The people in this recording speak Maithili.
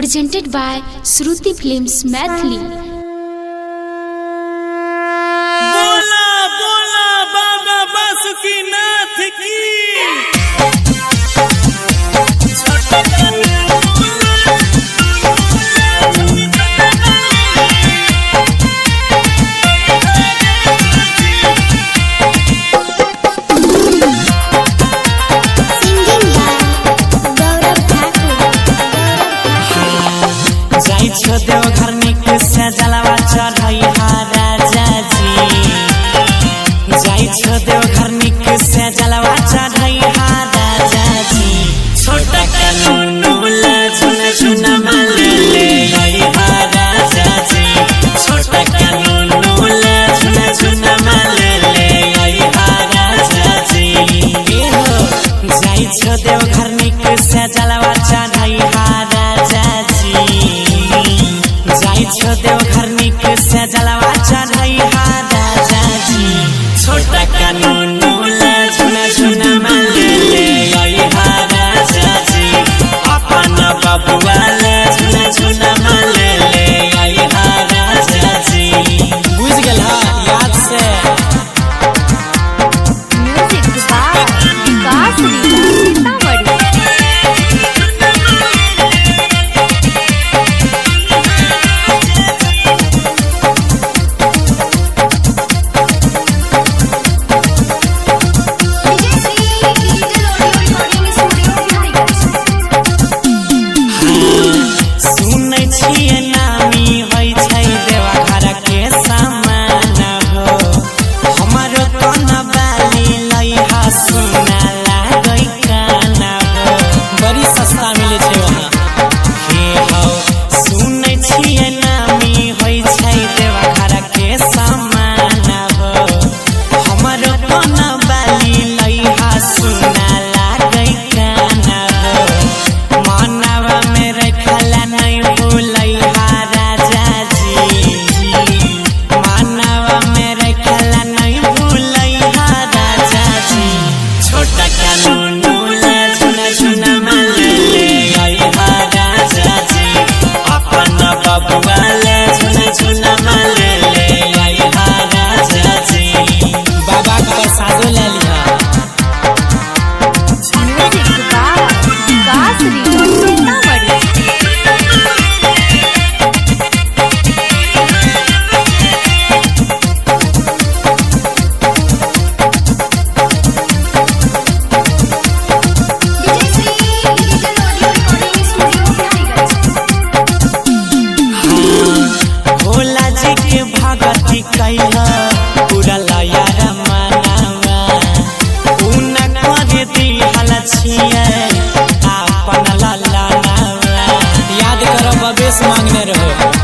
Presented by Shruti Films Maithili. बोला बोला बाबा बासुकीनाथ की। Singing by Gaurav Thakur. जाइ छो देवघर निक से जलवा चढ़ई हा राजा जी। जाइ छो देवघर निक से जलवा चढ़ई हा राजा जी। छोटा कानून ला झुन झुन माल ले आई हा राजा जी। छोटा कानून ला झुन झुन माल ले आई हा राजा जी। ए हो जाइ छो देवघर निक से जलवा चढ़ई हा राजा जी। जाइ छो देवघर निक से जलवा चढ़ई हा राजा जी। छोटा कानून ला झुन झुन माल ले आई हा राजा जी। अपन बबुआ ले झुन झुन माल ले आई हा राजा जी। बुझ गेल हा याद से। Music by Vikas Sitamarhi. सुनै छियै नामी होइ छै देवघर के सामान हो। हमरो कोन बाली लइहा सुना लागै काना हो। बड़ी सस्ता मिलै छै वहाँ। हे हौ सुनै छियै नामी होइ छै देवघर के सामान हो। हमरो कोन बाली लइहा सुना लागै काना हो। मानवा में रखला नहीं भूलैहा राजा जी। मानवा में रखला नहीं भूलैहा राजा जी। छोटा कानून ला झुना झुना माल ले आइहा राजा जी। अपन बबुआ ले झुना झुना माल ले आइहा राजा जी। बाबा के प्रसादो ले लिहा। Music by Vikas Sitamarhi. Bhola ji के भगती कैला पूरा लयार मनावा। उना कर दिहल छियै आपन ललनावा। याद करो बबेस मांगने रहो।